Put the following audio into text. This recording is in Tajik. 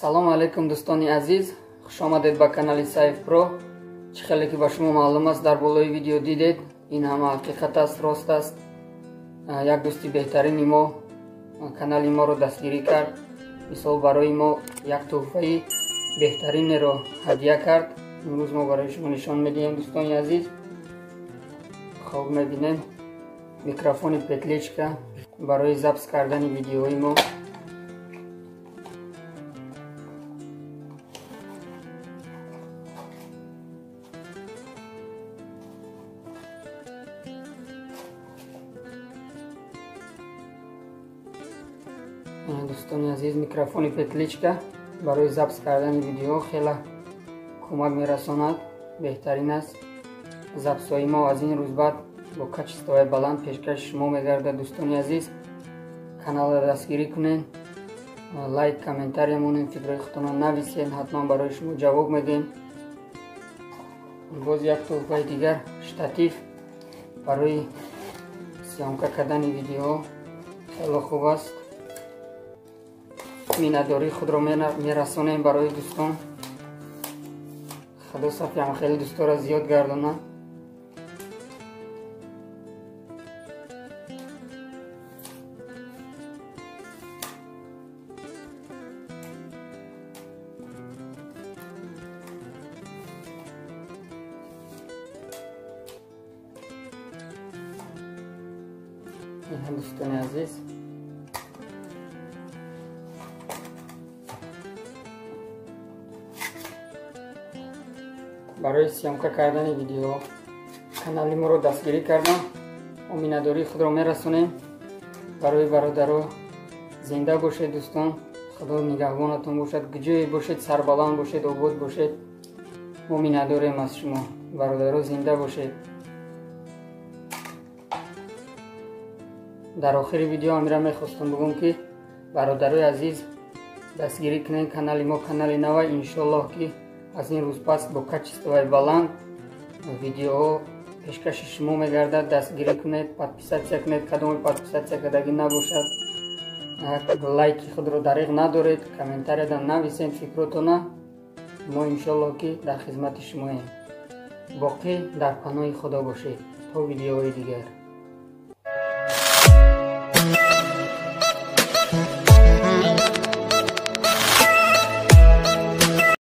Салом алейкум, дӯстони азиз, хуш омадед ба канали Сайф Про. Чӣ хеле ки ба шумо маълум аст, дар болои видео дидед, ин ҳама ҳақиқат аст, рост аст. Як дӯсти беҳтарини мо канали моро дастгирӣ кард, мисол барои мо як тӯҳфаи беҳтаринеро ҳадя кард. Имрӯз мо барои шумо нишон медиҳем, дӯстони азиз. Хоб, мебинем микрофони петличка барои запис кардани видеои мо. Дӯстони азиз, микрофони петличка барои запис кардани видео хеле кӯмак мерасонад, беҳтарин аст. Записҳои мо аз ин рӯз баъд бо качествои баланд пешкаши шумо мегардад. Дӯстони азиз, каналро дастгирӣ кунед, лайк, комментария монед, фикрҳои худтонро нависед, ҳатман барои шумо ҷавоб медиҳем. Боз як тӯҳфаи дигар, штатив барои съёмка кардани видеоҳо хеле хуб аст. Миннатдории худро мерасонем барои дӯстон. Худо сафиам хеле дӯстора зиёд гардонад. Ин дӯстони азиз, барои съёмка кардани видео канали моро дастгирӣ кардам. Мо миннатдории худро мерасонем барои бародаро. Зинда бошед, дӯстон, худо нигаҳбонатон бошад, ҷое бошед, сарбаланд бошед, обод бошед. Мо миннатдорем аз шумо, бародаро, зинда бошед. Дар охири видео амира мехостам бигӯм, ки бародарои азиз, дастгирӣ кунед канали мо, канали нава. Иншоллоҳ, ки аз ин рӯз пас бо качествои баланд видеоҳо пешкаши шумо мегардад. Дастгирӣ кунед, подписаться кунед, кадоме подписаться кардагӣ набошад, лайки худро дариғ надоред, комментарияда нависед фикротона. Мо иншоллоҳ, ки дар хизмати шумоем. Боқӣ дар паноҳи худо бошед то видеоҳои дигар.